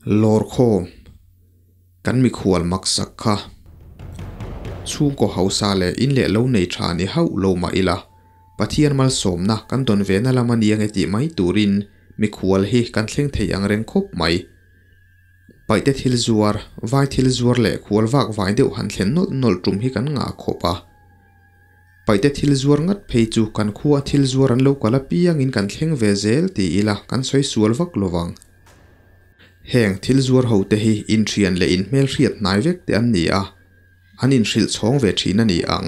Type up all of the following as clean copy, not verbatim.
Lawrkhawm kan mikhual maksak kha chhungkaw hausa leh in leh lo nei tha ni hauh lo mah ila, Pathian malsawmna kan dawn ve na lam a nia nge tih mai turin mikhual hi kan thleng thei ang reng khawp mai. Paihte thil zuar, vai thil zuar leh khual vak vai deuh han thlen nawlh nawlh tum hi kan ngah khawp a. Paihte thil zuar ngat phei chu kan khua thil zuar an lo kal apiangin kan thleng ve zel ti ila kan sawi sual vak lo vang. Heng thil zuar ho te hi inthian leh inhmelhriat hnai vek te an ni a, an inhrilh chhawng ve thin a ni ang.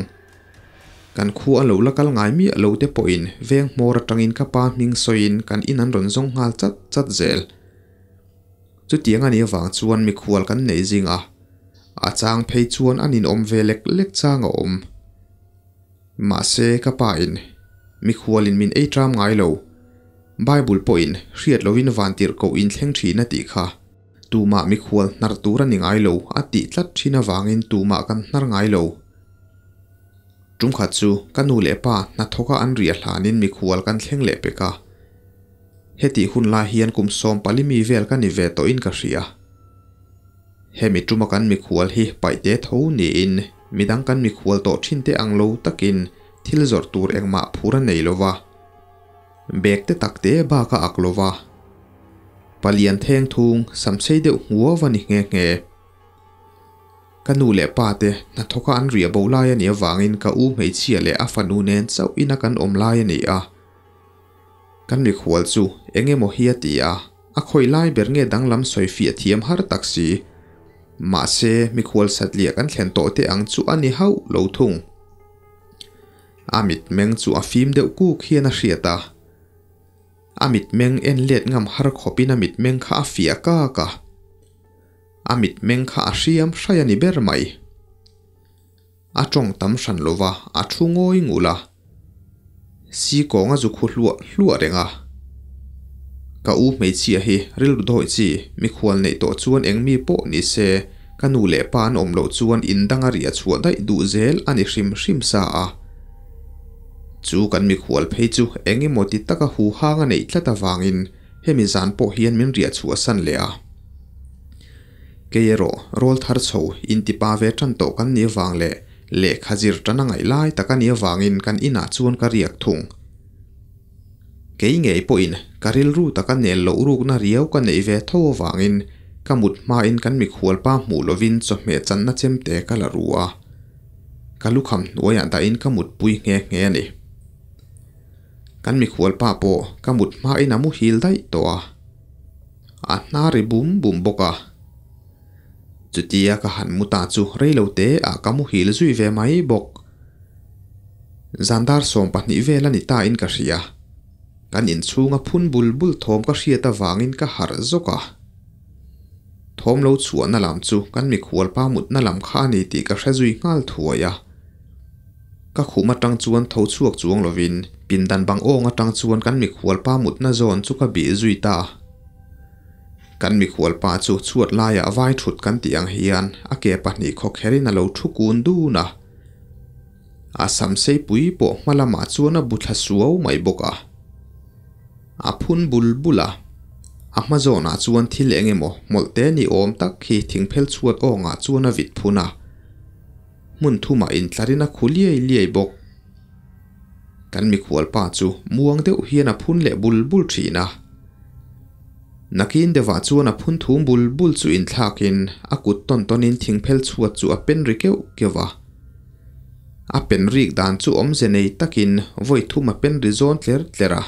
Kan khua a lo la kal ngai miah lo te pawhin veng hmawr atangin ka pa hming sawiin kan in an rawn zawng nghal chat chat zel. Chutiang a nih avang chuan mikhual kan nei zing a, a chang phei chuan an inawm ve lek lek chang a awm. Mahse ka pa in mikhualin min ei ṭam ngai lo. Bible pawhin hriat lovin vantirhkoh in thleng ṭhin a tih kha. Tumah mikhual hnar tur a ni ngai lo a tih tlat ṭhin avangin tumah kan hnar ngai lo. Ṭumkhat chu ka nu leh pa hnathawka an riah hlanin mikhual kan thleng leh pek a. Hetih hun lai hian kum 40 mi vel ka ni ve tawhin ka hria. Hemi tuma kan mikhual hi paihte tho niin midang kan mikhual tawh thin te ang lo takin thil zawrh tur engmah phur a nei lova. Bag te tak te bak a ak lova. Palian theng thung samsei deuh hmuau a ni nghe nghe. Ka nu leh pa te hnathawka an riah bo lai a nih avangin ka u hmeichhia leh a fanu nen chauh ina kan awm lai a ni a. Kan mikhual chu eng emaw hi a ti a, a khawi lai ber nge danglam sawi fiah thiam har tak si. Mahse, mikhual satliah kan thlen tawh teh ang chu a ni hauh lo thung. A mitmeng chu a fim deuh kuk hian a hriat a. A mitmeng en let ngam har khawpin a mitmeng kha a fiah kak a. A mitmeng kha a hriam hrai a ni ber mai. A tawng tam hran lova a thu ngawi ngul a. Si kawng a zu khu hluah hluah reng a. Ka u hmeichhia hi rilru dawi chi mikhual neih tawh chuan eng mi pawh ni se ka nu leh pa an awm loh chuan in dang a riah chhuah daih duh zel a ni hrim hrim sa a. Chu kan mikhual phei chu eng emaw ti taka huhang a neih tlat avangin hemi zan pawh hian min riah chhuah san leh a. Kei erawh rawl thar chho intipa ve tan tawh kan nih avang leh lehkha zir tan a ngaih lai tak a nih avangin kan inah chuan ka riak thung. Kei ngei pawhin ka rilru taka nel loh rukna riau ka neih ve tho avangin ka mut hmain kan mikhualpa hmuh lovin chawhmeh channa chemte ka la ru a, ka lukham hnuaiah dahin ka mutpui nghe nghe a ni. Kan mikhualpa pawh ka mut hmain a muhil daih tawh a. A hna ri bum bum bawk a. Chutia ka han mu ta chu reilo te ah ka muhil zui ve mai bawk. Zan dar 12 vel a ni ta in ka hria. Kan inchhunga phun bul bul thawm ka hriat avangin ka harh zawk a. Thawm lo chhuahna lam chu kan mikhualpa mutna lam kha a ni tih ka hre zui nghal thuai a. Ka khum atang chuan tho chhuak chuang lovin pindan bang awng atang chuan kan mikhualpa mutna zawn chu ka bih zui ta. Kan mikhualpa chu chhuat laiah vai thut kan tih ang hian a ke pahnih khaw kherin a lo thu kun dun a. A sam seipui pawh hma lamah chuan a bu thla suau mai bawk a. A phun bul bul a. A hma zawnah chuan thil eng emaw hmawlh te ni awm tak hi thingphel chhuat awngah chuan a vit phun a. Hmun thumah intlarin a khu liai liai bawk. Kan mikhualpa chu muang deuh hian a phun leh bul bul thin a. Nakin deuhah chuan a phun thum bul bul chu inthlakin a kut tawn tawnin thingphel chhuat chu a pen ri keuh keuh a. A pen rik dan chu awmze nei takin vawi thum a pen ri zawn tler tler a.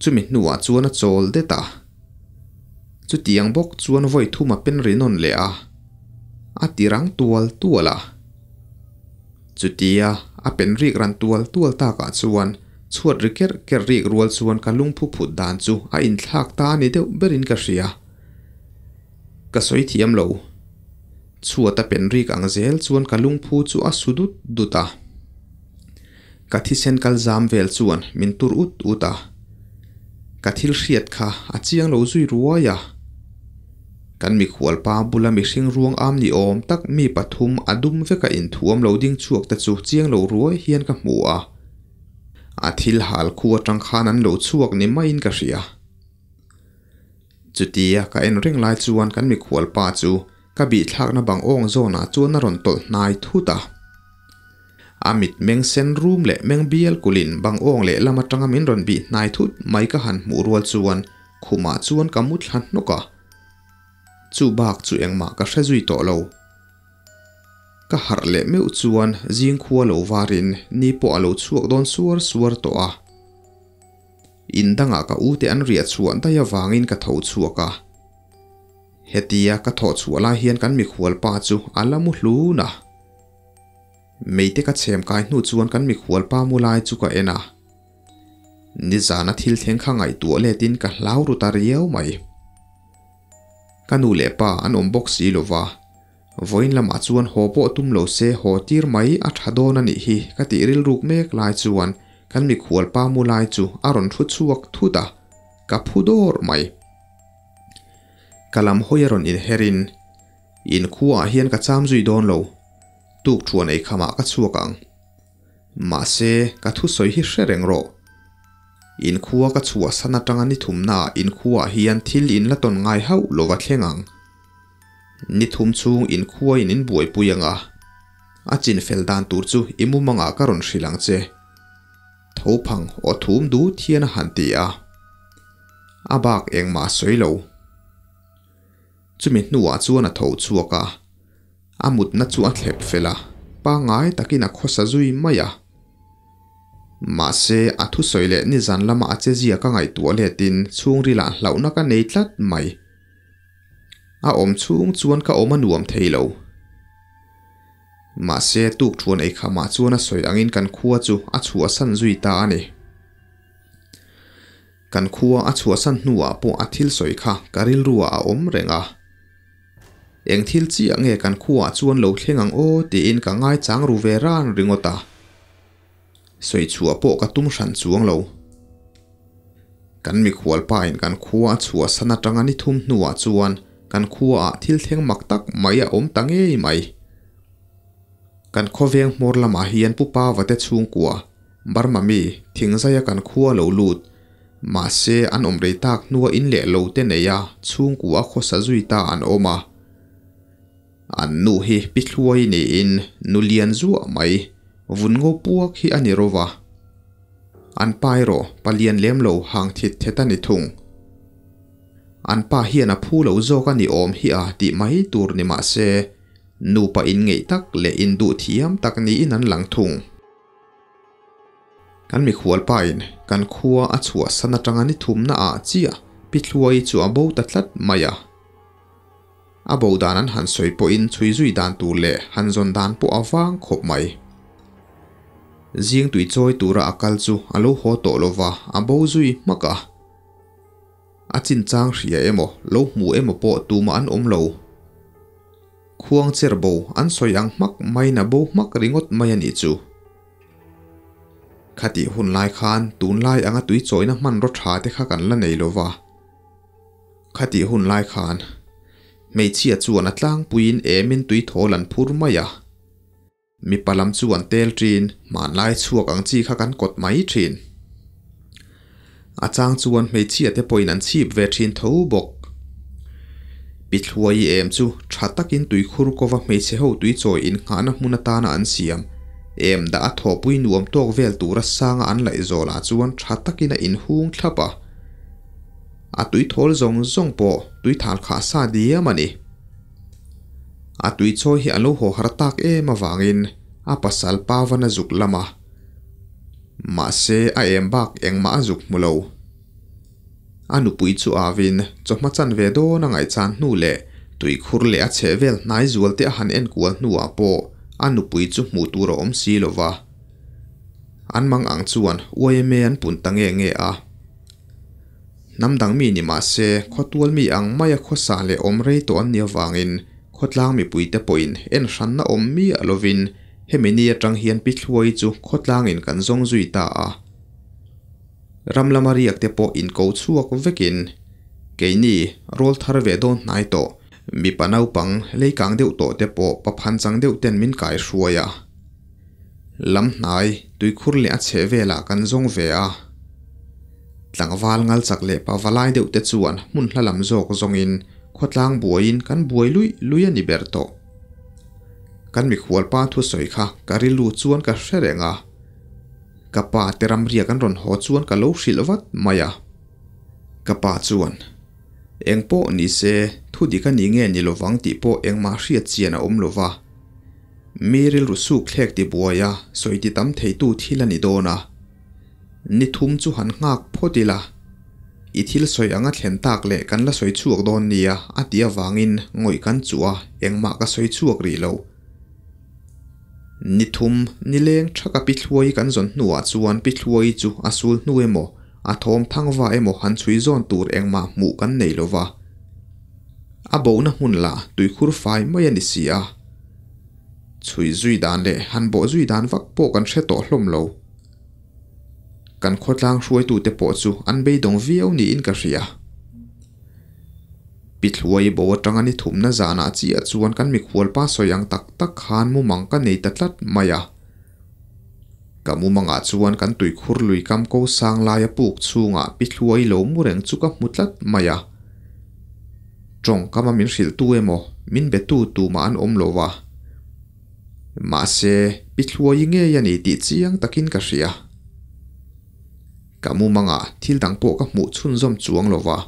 Chumi hnuah chuan a chawl det a. Chutiang bawk chuan vawi thum a pen ri nawn leh a. A ti rang tual tual a. Chutia a pen rik ran tual tual takah chuan chhuat ri kerh kerh rik rual chuan ka lungphu phut dan chu a inthlak ta a ni deuh berin ka hria. Ka sawi thiam lo. Chhuat a pen rik ang zel chuan ka lungphu chu a su dut dut a. Ka thisen kal zam vel chuan min tur ut ut a. Ka thil hriat kha a chiang lo zui ruai a. Kan mikhualpa bula mihring ruang am ni awm tak mi pathum a dum veka inthuam lo ding chhuak te chu chiang lo ruai hian ka hmu a. A thil hal khu atang khan an lo chhuak ni maiin ka hria. Chutia ka en reng lai chuan kan mikhual pa chu ka bihthlakna bang awng zawnah chuan a rawn tawlh hnai thut a. A mit meng sen rum leh meng bial kulhin bang awng leh lam atanga min rawn bih hnai thut mai ka han hmuh rual chuan khumah chuan ka mu thla hnawk a. Chu bak chu engmah ka hre zui tawh lo. Ka harh leh meuh chuan zing khua lo varin ni pawh a lo chhuak dawn suar suar tawh a. In dangah ka ute an riah chhuah daih avangin ka tho chhuak a. Hetia ka thawh chhuah lai hian kan mikhual pa chu a la mu hlun a. Meite ka chhem kai hnu chuan kan mikhual pa mu lai chu ka en a. Nizana thil thleng kha ngaihtuah letin ka hlau ru ta riau mai. Ka nu leh pa an awm bawk si lova, vawiin lamah chuan haw pawh tum lo se haw tir mai a tha dawn a nih hi ka tih rilruk mek lai chuan kan mikhual pa mu lai chu a rawn thu chhuak thut a, ka phu dawr mai. Ka lam hawi a rawn inherin, Inkhuaah hian ka cham zui dawn lo, tuk thuan ei khamah ka chhuak ang. Mahse, ka thusawi hi hre reng rawh. Inkhua ka chhuahsan atanga ni thumnaah inkhuaah hian thil in la tawn ngai hauh lova thleng ang. Ni thum chhung inkhuain in buaipui ang a. A chinfel dan tur chu i mumangah ka rawn hrilh ang che. Tho phang aw thum dut hian a han ti a. A bak engmah a sawi lo. Chumi hnuah chuan a tho chhuak a. A mutna chu a thlep fel a, pangngai takin a khawsa zui mai a. Mahse, a thusawi leh nizan lama a chezia ka ngaihtuah letin chhungrilah hlauhna ka nei tlat mai. A awm chhung chuan ka awm a nuam thei lo. Mahse, tukthuan eikhamah chuan a sawi angin kan khua chu a chhuahsan zui ta a ni. Kan khua a chhuahsan hnuah pawh a thil sawi kha ka rilruah a awm reng a. Eng thil chiah nge kan khuaah chuan lo thleng ang aw tiin ka ngaichang ru ve ran ringawt a. Sawi chhuah pawh ka tum hran chuang lo. Kan mikhual pain kan khua a chhuahsan atanga ni thum hnuah chuan kan khuaah thil thleng mak tak mai a awm ta ngei mai. Kan khawveng hmawr lamah hian Pu Pavate chhungkua, Burma mi, thingzaia kan khua lo lut, Mahse, an awm rei tak hnua in leh lo te nei a, chhungkua a khawsa zui ta an awm a. An nu hi Pi Thluai niin nu lian zuah mai, vun ngo puak hi a ni ro va. An pa erawh pa lian lem lo hang thit thet a ni thung. An pa hian a phu lo zawk a ni awm hi a tih mai tur ni mahse, nupa inngeih tak leh induh thiam tak niin an lang thung. Kan mikhual pain kan khua a chhuahsan atanga ni thumna ah chiah Pi Thluai chu a bo ta tlat mai a. A bo dan an han sawi pawhin chhui zui dan tur leh han zawn dan pawh a vang khawp mai. Zing tui chawi tura a kal chu a lo haw tawh lova a bo zui hmak a. A chinchang hria emaw lo hmu emaw pawh tumah an awm lo. Khuang cher bo an sawi ang hmak maiin a bo hmak ringawt mai a nih chu. Khatih hun lai khan tunlai anga tui chawina hmanraw tha te kha kan la nei lo va. Khatih hun lai khan hmeichhia chuan a tlangpuiin emin tui thawl an phur mai a. Mipa lam chu an tel thin, hmanlai chhuak ang chi kha kan kawt mai thin. A chang chuan hmeichhia te pawhin an chhip ve thin tho bawk. Pi Thluai em chu tha takin tuikhur kova hmeichhe ho tuichawi innghahna hmun atana an siam em dah a thawhpui nuam tawk vel tura sanga an laih zawlah chuan tha takin a inhung thlap a. A tuithawl zawng zawng pawh tuithal khah sa diam a ni. A tuichawi hi a lo haw har tak em avangin a pasal pa van a zuk lam a. Mahse a em bak engmah a zuk hmu lo. A nupui chu avin chawhma chan ve dawn a ngaihchan hnu leh tuikhur leh a chheh vel hnai zual te a han enkual hnuah pawh a nupui chu hmuh tur a awm si lo va. An mang ang chuan YMA an pun ta nge nge a. Hnam dang mi ni mah se khawtual mi ang maia khawsa leh awm rei tawh an nih avangin khawtlang mipuite pawhin en hranna awm miah lovin hemi ni atang hian Pi Thluai chu khawtlangin kan zawng zui ta a. Ram lama riak te pawh inko chhuak vekin keini rawl thar ve dawn hnai tawh mipa naupang leikang deuh tawh te pawh paphan chang deuh ten min kai hruai a. Lam hnai tuikhur leh a chheh velah kan zawng ve a. Tlangval ngal chak leh pa valai deuh te chuan hmun hla lam zawk zawngin khawtlang buaiin kan buai luih luih a ni ber tawh. Kan mikhual pa thusawi kha ka rilru chuan ka hre reng a. Ka pa te ramriak an rawn haw chuan ka lo hrilh vat mai a. Ka pa chuan, Eng pawh ni se, thu dik a ni nge ni lovang tih pawh engmah hriat chian a awm lova. Mi rilru suk thlek ti buai a, sawi ti tam theitu thil a ni dawn a. Ni thum chu han nghak phawt ila, i thil sawi anga thlen tak leh kan la sawi chhuak dawn nia a ti avangin ngawih kan chuh a, engmah ka sawi chhuak rih lo. Ni thum, nileng thaka Pithluai kan zawn hnuah chuan Pithluai chu a sul hnu emaw, a thawm thangva emaw han chhui zawn tur engmah hmuh kan nei lo va. A bohna hmun lah tuikhur fai mai a ni si a. Chhui zui dan leh han bawh zui dan vak pawh kan hre tawh hlawm lo. Kan khawtlang hruaitute pawh chu an beidawng viau niin ka hria. Pi Thluai bo atanga ni thumna zanah chiah chuan kan mikhualpa sawi ang tak tak khan mumang ka nei ta tlat mai a. Ka mumangah chuan kan tuikhur lui kam ko sang laia puk chhungah Pi Thluai lo mu reng chu ka hmu tlat mai a. Tawngkama min hrilhtu emaw min betu tumah an awm lo va. Mahse, Pi Thluai ngei a ni tih chiang takin ka hria. Ka mumangah thil dang pawh ka hmuh chhunzawm chuang lo va.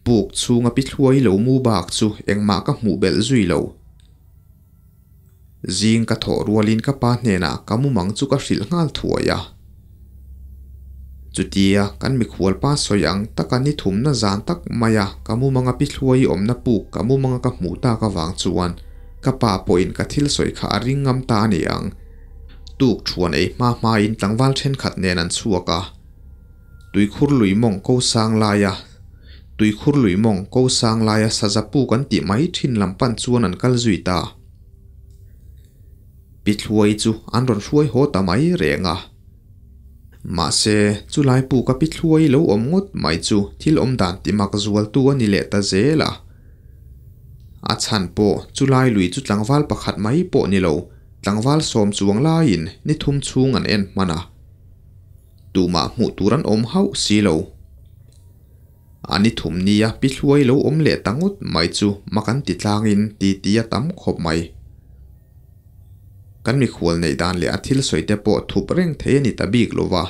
Puk chhunga Pi Thluai lo mu bak chu engmah ka hmuh belh zui lo. Zing ka thawh rualin ka pa hnenah ka mumang chu ka hrilh nghal thuai a. Chutia kan mikhual pa sawi ang taka ni thumna zan tak maia ka mumanga Pi Thluai awmna puk ka mumanga ka hmuh tak avang chuan ka pa pawhin ka thil sawi kha a ring ngam ta a ni ang. Tuk thuan ei hma hmain tlangval thenkhat nen an chhuak a. Tuikhur lui mawng ko sang laia Tuikhur lui mawng ko sang laia saza puk an tih mai thin lam pan chuan an kal zui ta. Pi Thluai chu an rawn hruai haw ta mai reng a. Mahse, chulai puka Pi Thluai lo awm ngawt mai chu thil awm dan ti mak zualtu a ni leh ta zel a. A chhan pawh chulai lui chu tlangval pakhat mai pawh ni lo, tlangval sawm chuang laiin ni thum chhung an en hman a. Tumah hmuh tur an awm hauh si lo. A ni thum nia Pi Hluai lo awm leh ta ngawt mai chu mak an ti tlangin ti ti a tam khawp mai. Kan mikhual neih dan leh a thil sawi te pawh thup reng thei a ni ta bik lo va.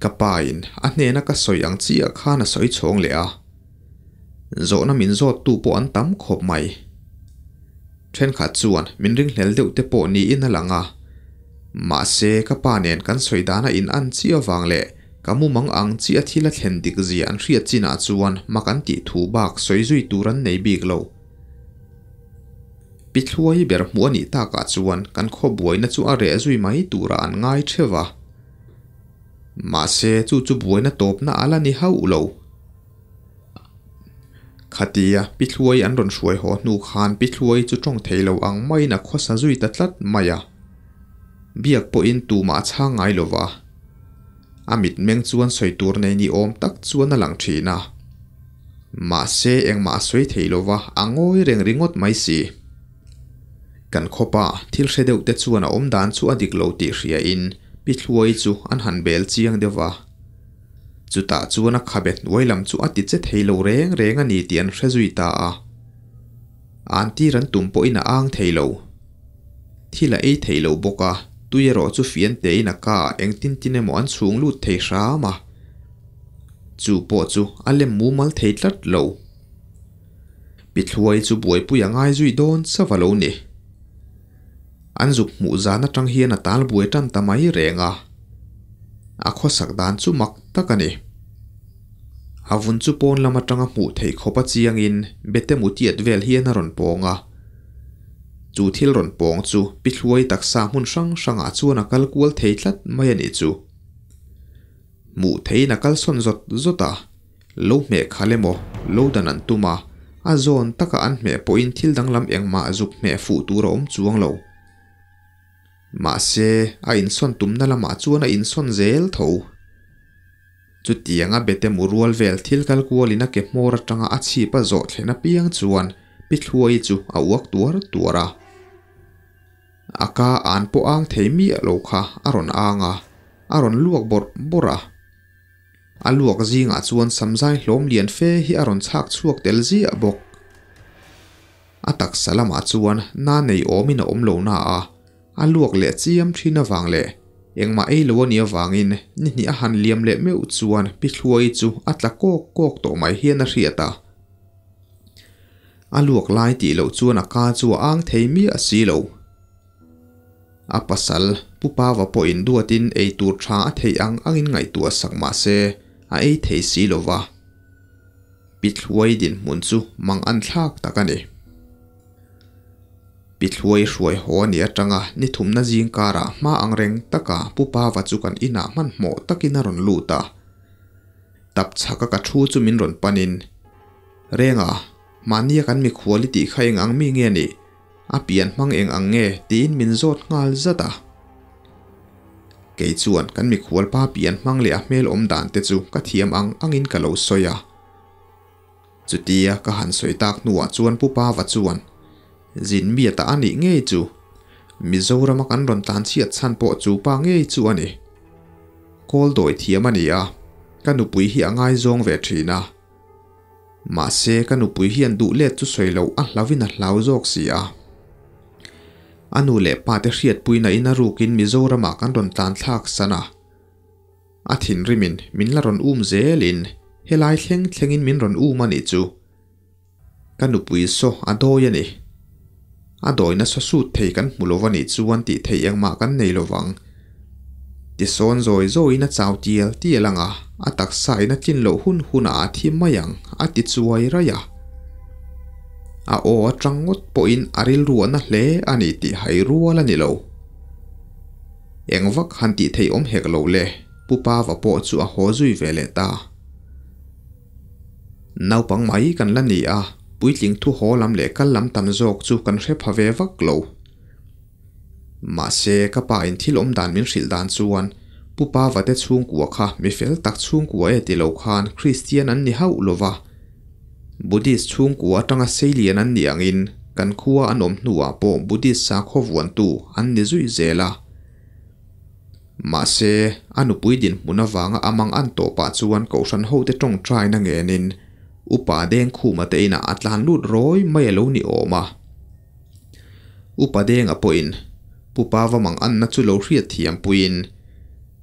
Ka pa in a hnena ka sawi ang chiah khan a sawi chhawng leh a. Zawhna min zawttu pawh an tam khawp mai. Thenkhat chuan min ringhlel deuh te pawh niin a lang a. Mahse, ka pa nen kan sawi dana in an chiah avang leh ka mumang ang chiah thil a thlen dik zia an hriat chinah chuan mak an tih thu bak sawi zui tur an nei bik lo. Pi Thluai ber hmuh a nih takah chuan kan khaw buaina chu a reh zui mai turah an ngai theuh a. Mahse, chu chu buaina tawpna a la ni hauh lo. Khatia Pi Thluai an rawn hruai haw hnu khan Pi Thluai chu tawng thei lo ang maiin a khawsa zui ta tlat mai a. Biak pawhin tumah a chhang ngai lo va. A mitmeng chuan sawi tur nei ni awm tak chuan a lang thin a. Mahse engmah a sawi thei lo va, a ngawi reng ringawt mai si. Kan khawpa thil hre deuh te chuan a awm dan chu a dik lo tih hriain Pi Thluai chu an han bel chiang deuh va. Chutah chuan a khabe hnuai lam chu a ti che thei lo reng reng a ni tih an hre zui ta a. An tir an tum pawhin a ang thei lo. Thil a ei thei lo bawk a, tui erawh chu fian tein a ka ah engtin tin emaw an chhung lut thei hram a. Chu pawh chu a lem mumal thei tlat lo. Pi Thluai chu buaipui a ngai zui dawn chauh a lo ni. An zuk hmuh zan atang hian a tal buai tan ta mai reng a. A khawsak dan chu mak tak a ni. A vun chu pawn lam atanga hmuh theih khawp a chiangin bete mutiat vel hian a rawn pawng a. Chu thil rawn pawng chu Pi Thluai taksa hmun hrang hrangah chuan a kal kual thei tlat mai a nih chu. Hmuh theiin a kalsawn zawt zawt a. Lo hmeh khalh emaw, lo dan an tum a, a zawn taka an hmeh pawhin thil danglam engmah zuk hmeh fuh tur a awm chuang lo. Mahse, a insawn tumna lamah chuan a insawn zel tho. Chutianga bete mu rual vel thil kal kualin a ke hmawr atanga a chhip a zawh thlen apiang chuan Pi Thluai chu a uak tuar tuar a. A ka an pawh ang thei miah lo kha a rawn ang a, a rawn luak bawrh bawrh a. A luak zingah chuan samzai hlawm lian fe hi a rawn chhak chhuak tel ziah bawk. A taksa lamah chuan na nei awmin a awm lo na a, a luak leh chiam thin avang leh engmah ei lo a nih avangin ni hnih a han liam leh meuh chuan Pi Thluai chu a tla kawk kawk tawh mai hian a hriat a. A luak lai tih loh chuan a ka chu a ang thei miah si lo. A pasal, Pu Pava pawhin duatin ei tur tha a theih ang angin ngaihtuah sak mah se a ei thei si lo va. Pi Thluai dinhmun chu mang an thlak tak a ni. Pi Thluai hruai haw a nih atanga ni thumna zing karah hma ang reng taka Pu Pava chu kan inah hmanhmawh takin a rawn lut a. Tap chhaka ka thu chu min rawn panin, Renga, mahnia kan mikhual i tih kha eng ang mi nge nih? A pian hmang eng ang nge? tiin min zawt nghal zat a. Kei chuan kan mikhual pa pian hmang leh a hmel awm dan te chu ka thiam ang angin ka lo sawi a. Chutia ka han sawi tak hnuah chuan Pu Pava chuan, Zin miata a nih ngei chu. Mizorama kan rawn tlan chhiat chhan pawh chu pa ngei chu a ni. Kawl dawi thiam a ni a, ka nupui hi a ngaizawng ve thin a. Mahse, ka nupui hian duh let chu sawi loh a hlauhin a hlau zawk si a. A nu leh pa te hriatpuina in a rukin Mizoramah kan rawn tlan thlak san a. A thinrimin min la rawn um zelin helai thleng thlengin min rawn um a nih chu. Ka nupui saw a dawi a ni. A dawina saw sut thei kan hmu lo va nih chuan tih theih engmah kan nei lo vang. Tisawn zawi zawiin a chau tial tial ang a, a taksa in a tlin loh hun hunah a thi mai ang, a ti chuai raih a. A aw atang ngawt pawhin a rilru a na hle a ni tih hai rual a ni lo. Eng vak han tih theih awm hek lo le, Pu Pava pawh chu a haw zui ve leh ta. Naupang mai kan la ni a, puitling thu haw lam leh kal lam tam zawk chu kan hre pha ve vak lo. Mahse, ka pa in thil awm dan min hrilh dan chuan Pu Pava te chhungkua kha mi fel tak chhungkua e ti lo khan Kristian an ni hauh lo va. Buddhist chhungkua atanga seilian an nih angin kan khua an awm hnuah pawh Buddhist sakhaw vuantu an ni zui zel a. Mahse, a nupui dinhmun avanga a mang an tawh pah chuan Kohhran hote tawngtaina ngenin Upa Dengkhuma te inah a tlan lut rawi mai a lo ni awm a. Upa Denga pawhin Pu Pava mang anna chu lo hriat thiam puiin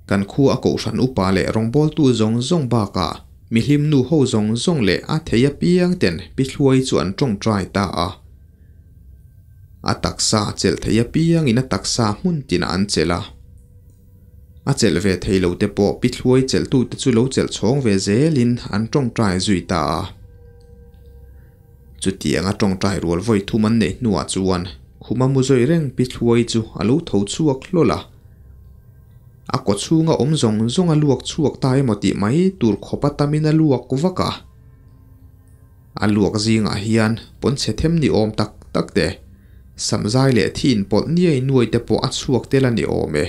kan khua a Kohhran upa leh rawngbawltu zawng zawng bakah mihlim nu ho zawng zawng leh a thei apiang ten Pi Thluai chu an tawngtai ta a. A taksa a chelh thei apiangin a taksa hmun tinah an chelh a. A chelh ve thei lo te pawh Pi Thluai chelhtute chu lo chelh chhawng ve zelin an tawngtai zui ta a. Chutiang a tawngtai rual vawi thum an neih hnuah chuan khuma mu zawi reng Pi Thluai chu a lo tho chhuak hlawl a. A kaw chhunga awm zawng zawng a luak chhuak ta emaw tih mai tur khawpa tamin a luak vak a. A luak zingah hian pawnchhe them ni awm tak tak te, samzai leh thi inpawlh niai nuai te pawh a chhuak tel a ni awm e.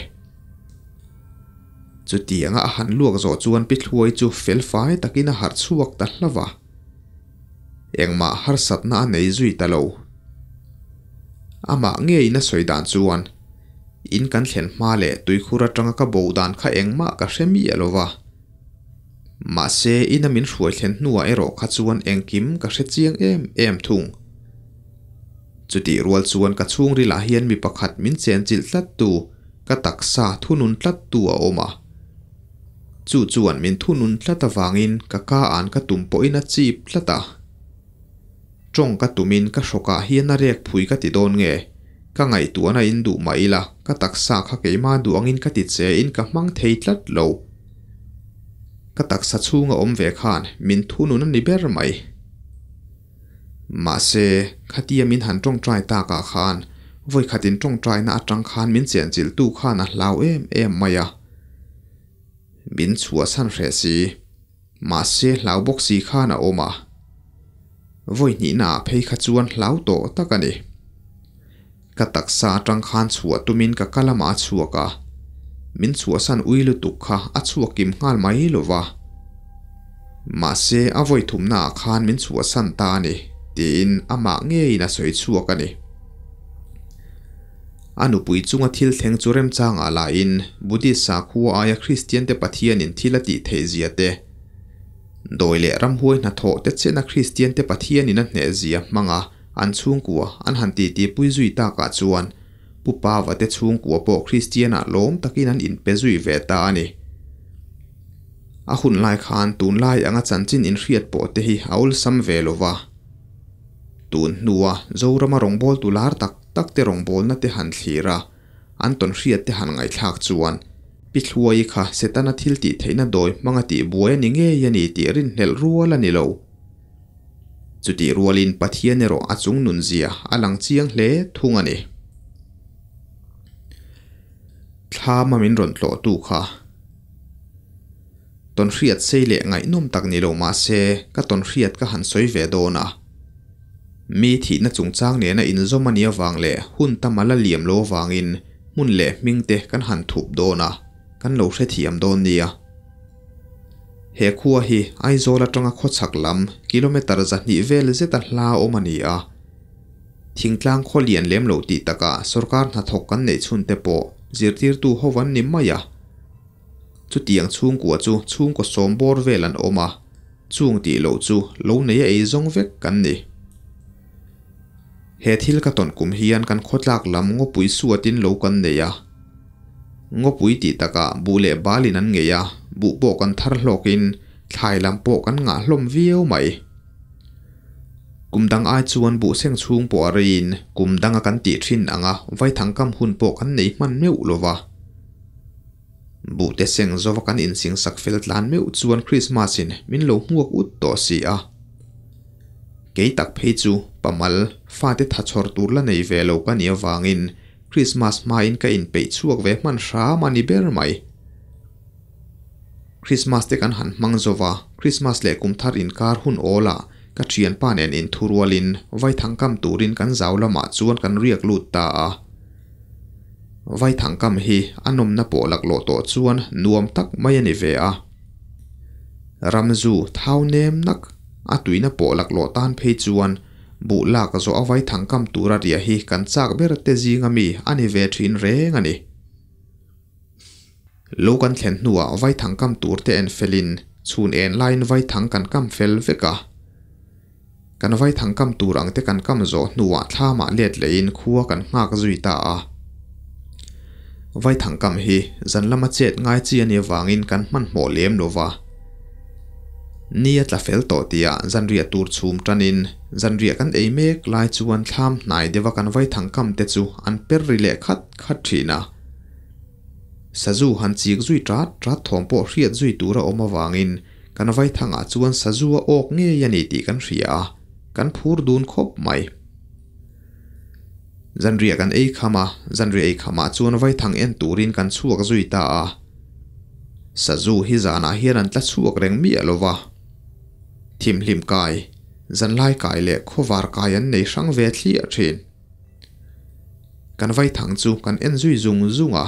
Chutianga a han luak zawh chuan Pi Thluai chu fel fai takin a harh chhuak ta hlauh a. Engmah harsatna a nei zui ta lo. Amah ngeiin a sawi dan chuan, In kan thlen hma leh tuikhur atanga ka bo dan kha engmah ka hre miah lo va. Mahse, ina min hruai thlen hnuah erawh kha chuan engkim ka hre chiang em em thung. Chutih rual chuan ka chhungrilah hian mi pakhat min chenchilh tlattu, ka taksa thunun tlattu a awm a. Chu chuan min thunun tlat avangin ka ka an ka tum pawhin a chip tlat a. Tawng ka tumin ka hrawkah hian a rek phui ka ti dawn nge? Ka ngaihtuahna in duh mah ila, ka taksa kha keimah duh angin ka ti che in ka hmang thei tlat lo. Ka taksa chhunga awm ve khan min thunun a ni ber mai. Mahse, khatia min han tawngtai takah khan vawikhatin tawngtaina atang khan min chenchilhtu khan a hlau em em mai a. Min chhuahsan hreh si. Mahse hlau bawk si khan a awm a. Vawi hnihna ah phei kha chuan hlau tawh tak a ni. Ka taksa atang khan chhuah tumin ka ka lamah a chhuak a. Min chhuahsan ui lutuk kha a chhuak kim nghal mai lo va. Mahse a vawi thumna ah khan min chhuahsan ta a ni, tiin amah ngeiin a sawi chhuak a ni. A nupui chunga thil thleng chu remchangah lahin Buddhist sakhua aia Kristiante Pathianin thil a tih theih zia te, Dawi leh ramhuai hnathawh te chena Kristian te Pathian in a hneh zia hmanga an chhungkua an han titi pui zui takah chuan Pu Pava te chhungkua pawh Kristian ah lawm takin an inpe zui ve ta a ni. A hun lai khan tunlai anga chanchin inhriat pawh te hi a awlsam ve lo va. Tun hnua Zorama rawngbawltu lar tak tak te rawngbawlna te han thlir a, an tawnhriat te han ngaihthlak chuan Pi Thluai kha Setana thil tih theihna dawi hmanga tih buai a ni ngei a ni tih rinhlelh rual a ni lo. Chutih rualin Pathian erawh a chung nunzia a lang chiang hle thung a ni. Thlama min rawn tlawhtu kha tawnhriat sei leh ngaihnawm tak ni lo mah se ka tawnhriat ka han sawi ve dawn a. Mi thihna chungchang nena inzawm a nih avang leh hun tam a la liam lo avangin hmun leh hming te kan han thup dawn a, kan lo hrethiam dawn nia. He khua hi Aizawl atanga khawchhak lam kilometre 200 vel zeta hla awm a ni a. Thingtlang khaw lian lem lo tih takah sorkar hnathawk kan neih chhun te pawh zirtirtu ho an ni mai a. Chutiang chhungkua chu chhungkaw sawm bawr vel an awm a, chung tih loh chu lo nei a ei zawng vek kan ni. He thil ka tawn kum hian kan khawtlak lam ngawpui suatin lo kan nei a. Ngawpui tih takah buh leh balin an ngei a, buh pawh kan thar hlawkin thlai lam pawh kan ngah hlawm viau mai. Kum dang ai chuan buh seng chhung pawh a reiin kum danga kan tih thin anga vaithang kam hun pawh kan nei hman meuh lova. Buh te seng zova kan insing sak fel tlan meuh chuan Krismas in min lo hmuak ut tawh si a. Kei tak phei chu pamal fate tha chhawr tur la nei ve lo ka nih avangin Krismas hmain ka inpeih chhuak ve hman hram a ni ber mai. Krismas te kan han hmang zova, Krismas leh kum thar inkar hun awlah ka thianpa nen inthurualin vaithang kam turin kan zau lamah chuan kan riak lut ta a. Vaithang kam hi a nawmna pawh laklawh tawh chuan nuam tak mai a ni ve a. Ramzu thau nem nak a tuina pawh laklawh tan phei chuan buh lak zawh a vaithang kam tura riah hi kan chak ber te zinga mi a ni ve thin reng a ni. Lo kan thlen hnuah vaithang kam tur te en felin chhun en laiin vaithang kan kam fel vek a. Kan vaithang kam tur ang te kan kam zawh hnuah thlamah let lehin khua kan nghak zui ta a. Vaithang kam hi zan lama chet ngai chi a nih avangin kan hmanhmawh lem lo va. Ni a tla fel tawh tihah zanriah tur chhum tanin zanriah kan ei mek lai chuan thlam hnai deuha kan vaithang kam te chu an per ri leh khat khat thin a. Sazu han chik zui tat tat thawm pawh hriat zui tur a awm avangin kan vaithangah chuan sazu a awk ngei a ni tih kan hria a, kan phur dun khawp mai. Zanriah kan ei kham a, zanriah ei khamah chuan vaithang en turin kan chhuak zui ta a. Sazu hi zanah hian an tla chhuak reng miah lo va. Thimhlim kai, zanlai kai leh khawvar kai an nei hrang ve thliah thin. Kan vaithang chu kan en zui zung zung a.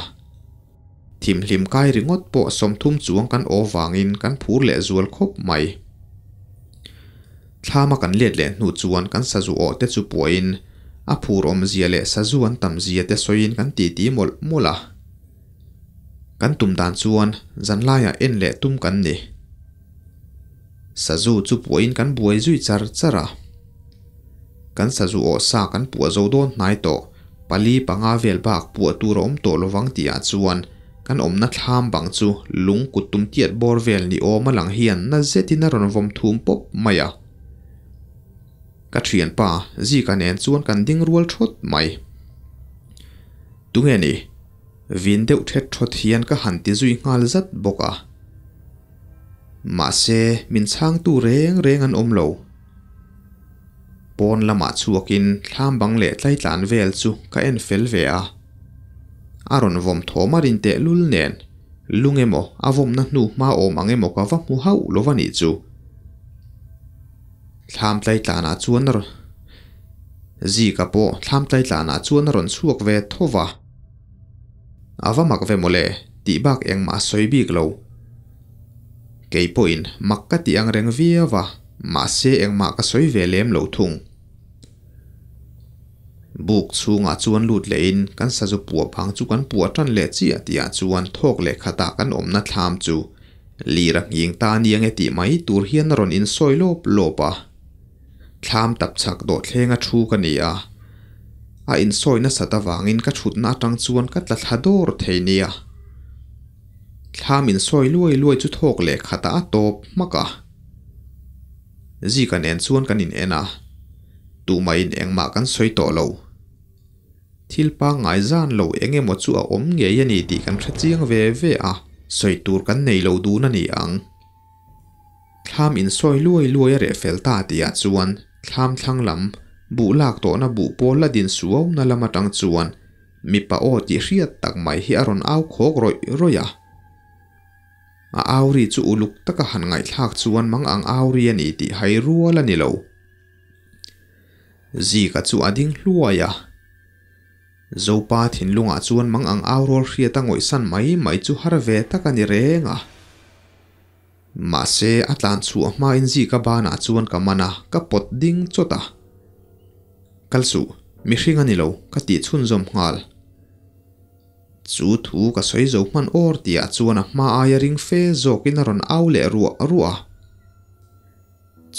Thimhlim kai ringawt pawh 30 chuang kan aw vangin kan phur leh zual khawp mai. Thlama kan let leh hnu chuan kan sazu aw te chu puahin a phur awmzia leh sazu an tamzia te sawiin kan titi mawlh mawlh a. Kan tum dan chuan zanlaiah en leh tum kan ni. Sazu chu puahin kan buai zui char char a. Kan sazu aw sa kan puah zo dawn hnai tawh, pali panga vel bak puah tur a awm tawh lovang tihah chuan kan awmna thlam bang chu lung kut tum tiat bawr vel ni awm a lang hian na zetin a rawn vawm thum pawp mai a. Ka thianpa Zika nen chuan kan ding rual thawt mai. Tunge ni? Vin deuh thet thawt hian ka han ti zui nghal zat bawk a. Mahse min chhangtu reng reng an awm lo. Pawn lamah chhuakin thlam bang leh tlaitlan vel chu ka en fel ve a. A rawn vawm thawm a rin teh lul nen, lung emaw a vawmna hnu hma awm ang emaw ka va hmu hauh lo va nih chu. Thlam tlaitlanah chuan a rawn Zika pawh thlam tlaitlanah chuan a rawn chhuak ve tho va. A va mak ve mawle tih bak engmah a sawi bik lo. Kei pawhin mak ka tih ang reng viau a, mahse engmah ka sawi ve lem lo thung. Buk chhungah chuan lut lehin kan sazu puah bang chu kan puah tan leh chiah tihah chuan thawk leh khatah kan awmna thlam chu Lir a nghing ta aniang e tih mai tur hian a rawn insawi lawp lawp a. Thlam tap chhak dawh thlenga thu ka ni a. A insawi nasat avangin ka thutna atang chuan ka tla thla dawr thei nia. Thlam insawi luai luai chu thawk leh khatah a tawp hmak a. Zika nen chuan kan in en a. Tumahin engmah kan sawi tawh lo. Thil pangngai zan lo eng emaw chu a awm ngei a ni tih kan hre chiang ve ve a, sawi tur kan nei lo dun a ni ang. Thlam insawi luai luai a reh fel ta tihah chuan thlam thlang lam buh lak tawhna buh pawl la din suau na lam atang chuan mipa aw tih hriat tak mai hi a rawn au khawk rawih rawih a. A au ri chu uluk taka han ngaihthlak chuan mang ang au ri a ni tih hai rual a ni lo. Zika chu a ding hluai a. Zopa thinlungah chuan mang ang au rawl hriat a ngawihsan mai mai chu har ve tak a ni reng a. Mahse, a tlan chhuah hmain Zika banah chuan ka man a, ka pawt ding chawt a. Kal suh, mihring a ni lo, ka tih chhunzawm nghal. Chu thu ka sawi zo hman awr tihah chuan a hma aia ring fe zawkin a rawn au leh ruah ruah a.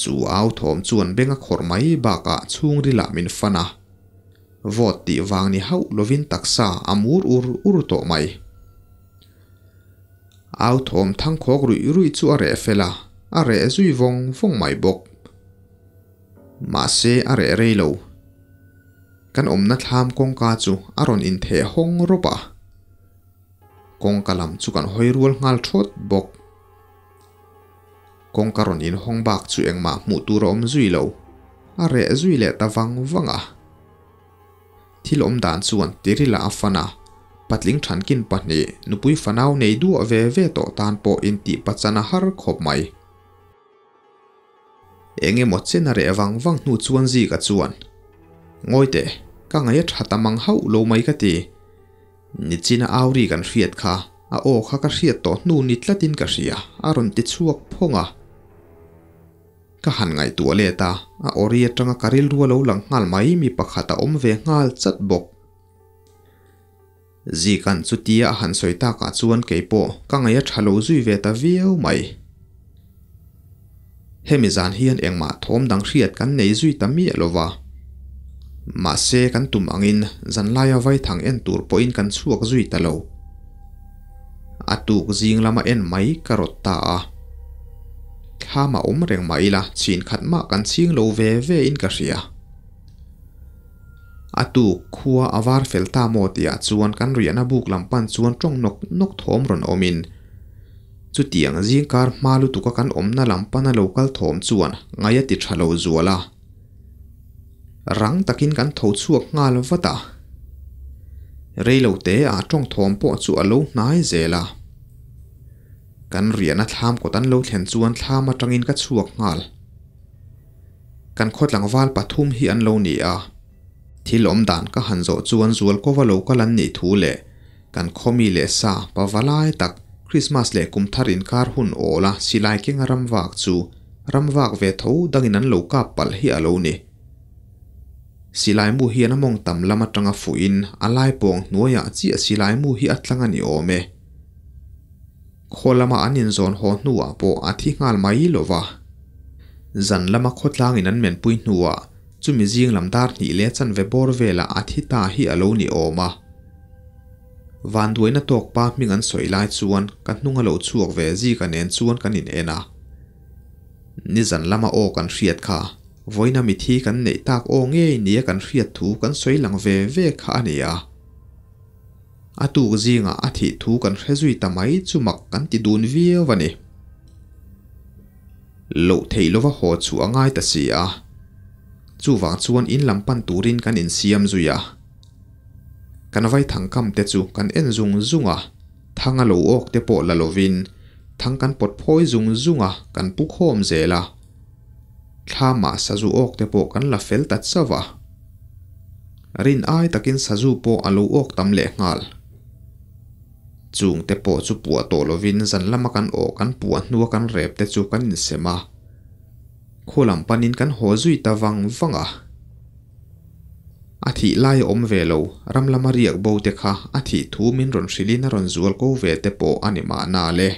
Chu au thawm chuan beng a khawrh mai bakah chhungrilah min fan a. Vawt tih vang ni hauh lovin taksa a mur ur ur tawh mai. Au thawm thangkhawk ruih ruih chu a reh fel a, a reh zui vawng vawng mai bawk. Mahse a reh rei lo. Kan awmna thlam kawngka chu a rawn intheh hawng rawp a. Kawngka lam chu kan hawi rual nghal thawt bawk. Kawngka rawn inhawng bak chu engmah hmuh tur a awm zui lo. A reh zui leh ta vang vang a. Thil awm dan chuan Tirila a fan a, patling thankin pahnih nupui fanau nei duah ve ve tawh tan pawh intih pachan a har khawp mai. Eng emaw chen a reh vang vang hnu chuan Zika chuan, Ngawi teh, ka ngaih a tha ta mang hauh lo mai ka ti. Nichina Auri kan hriat kha, a aw kha ka hriat tawh hnu ni tlatin ka hria, a rawn ti chhuak phawng a. Ka han ngaihtuah let a, a awri atanga ka rilru a lo lang nghal mai mi pakhat a awm ve nghal chat bawk. Zika'n chutia a han sawi takah chuan keipawh ka ngaih a tha lo zui ve ta viau mai. Hemi zan hian engmah thawm dang hriat kan nei zui ta miah lo va. Mahse kan tum angin zanlaia vaithang en tur pawhin kan chhuak zui ta lo. A tuk zing lama en mai ka rawt ta a. Thlam a awm reng mah ila chhin khat mah kan chhing lo ve ve in ka hria. A tuk khua a var fel ta maw tihah chuan kan riahna buk lam pan chuan tawng nawk nawk thawm rawn awmin chutiang zingkar hma lutuka kan awmna lam pana lo kal thawm chuan ngaih a ti tha lo zual a. Rang takin kan tho chhuak nghal vat a. Reilo te ah tawng thawm pawh chu a lo hnai zel a. Kan riahna thlam kawt an lo thlen chuan thlam atangin ka chhuak nghal. Kan khaw tlangval pathum hi an lo ni a. Thil awm dan ka han zawh chuan Zualkova lo kal an nih thu leh kan khaw mi leh sa pava lai tak Krismas leh kum thar inkar hun awl a silai kenga ram vak chu ram vak ve tho dangin an lo kap palh hi a lo ni. Silai mu hian a mawng tam lam atanga fuhin a lai pawng hnuaiah chiah silai mu hi a tlang a ni awm e. Khaw lama an inzawn haw hnuah pawh a thi nghal mai lo va. Zan lama khawtlangin an menpui hnuah chumi zing lam dar hnih leh chanve bawr velah a thi ta hi a lo ni awm a. Vanduaina tawk pa hming an sawi lai chuan ka hnung a lo chhuak ve Zika nen chuan kan in en a. Nizan lama aw kan hriat kha, vawiina mithi kan neih tak aw ngei nia kan hriat thu kan sawi lang ve ve kha a ni a. A tuk zingah a thih thu kan hre zui ta mai chu mak kan ti dun viau a ni. Loh theih lova haw chu a ngai ta si a. Chuvang chuan in lam pan turin kan insiam zui a. Kan vaithang kam te chu kan en zung zung a, thang a lo awk te pawh la lovin thang kan pawt phawi zung zung a, kan pu khawm zel a. Thlamah sazu awk te pawh kan la fel ta chauh a. Rin ai takin sazu pawh a lo awk tam leh nghal. Chung te pawh chu puah tawh lovin zan lama kan awh kan puah hnua kan rep te chu kan insem a. Khaw lam panin kan haw zui ta vang vang a. A thih lai a awm ve lo, ram lama riak bo te kha a thih thu min rawn hrilhin a rawn zual ko ve te pawh a ni mahna le.